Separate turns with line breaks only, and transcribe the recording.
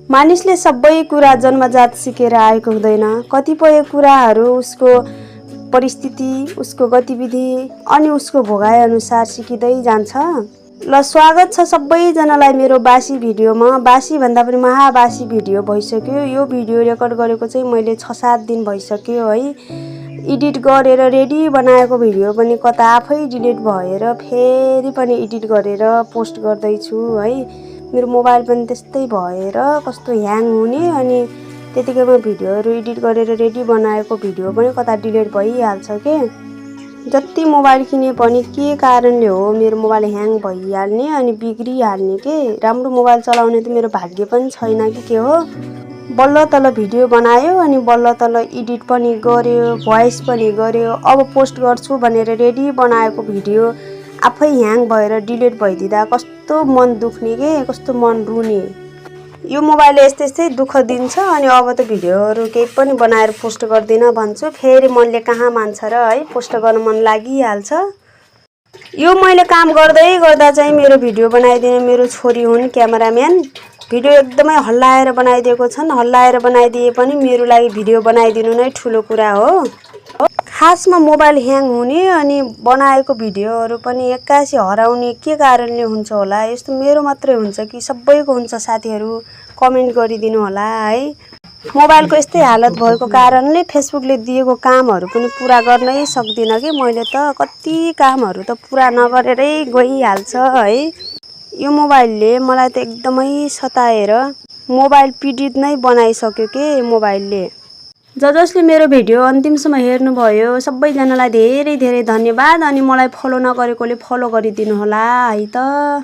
मानिसले सबै कुरा जन्मजात सिकेर आएको हुँदैन। कतिपय कुराहरू उसको परिस्थिति, उसको गतिविधि अनि उसको भोगाइ अनुसार सिकिँदै जान्छ। ल स्वागत छ सबैजनालाई मेरो बासी भिडियोमा। बासी भन्दा पनि महाबासी भिडियो भइसक्यो। यो भिडियो रेकर्ड गरेको चाहिँ मैले 6-7 दिन भइसक्यो है। एडिट गरेर रेडी बनाएको भिडियो पनि कता आफै डिलिट भएर फेरि पनि एडिट गरेर पोस्ट गर्दैछु है। मेरो मोबाइल पनि त्यस्तै भएर कस्तो ह्याङ हुने अनि त्यतिकैमा भिडियोहरू एडिट गरेर रेडी बनाएको भिडियो पनि कता डिलिट भइहाल्छ के। जति मोबाइल किने पनि के कारणले हो मेरो मोबाइल ह्याङ भइहाल्ने अनि बिग्रिहाल्ने के। राम्रो मोबाइल चलाउने त मेरो भाग्य पनि छैन कि के हो। बल्ल तल भिडियो बनायो अनि बल्ल तल एडिट पनि गर्यो, भोइस पनि गर्यो। अब पोस्ट गर्छु भनेर रेडी बनाएको भिडियो आफै ह्याङ भएर डिलिट भइदिँदा कस्तो मन दुख्ने के, कस्तो मन रुने। यो मोबाइलले यस्तै दुःख दिन्छ अनि अब त भिडियोहरू केही पनि बनाएर पोस्ट गर्दिन भन्छु। फेरि मनले कहाँ मान्छ र है, पोस्ट गर्न मन लागिहाल्छ। यो मैले काम गर्दै गर्दा चाहिँ मेरो भिडियो बनाइदिने मेरो छोरी हुन् क्यामेराम्यान। भिडियो एकदमै हल्लाएर बनाइदिएको छन्। हल्लाएर बनाइदिए पनि मेरो लागि भिडियो बनाइदिनु नै ठुलो कुरा हो। खासमा मोबाइल ह्याङ हुने अनि बनाएको भिडियोहरू पनि एक्कासी हराउने के कारणले हुन्छ होला। यस्तो मेरो मात्रै हुन्छ कि सबैको हुन्छ? साथीहरू कमेन्ट गरिदिनु होला है। मोबाइलको यस्तै हालत भएको कारणले फेसबुकले दिएको कामहरू पनि पुरा गर्नै सक्दिनँ कि मैले त। कति कामहरू त पुरा नगरेरै गइहाल्छ है। यो मोबाइलले मलाई त एकदमै सताएर मोबाइल पीडित नै बनाइसक्यो के मोबाइलले। जसले मेरो भिडियो अन्तिमसम्म हेर्नुभयो सबैजनालाई धेरै धेरै धन्यवाद। अनि मलाई फलो नगरेकोले फलो गरिदिनु होला है त।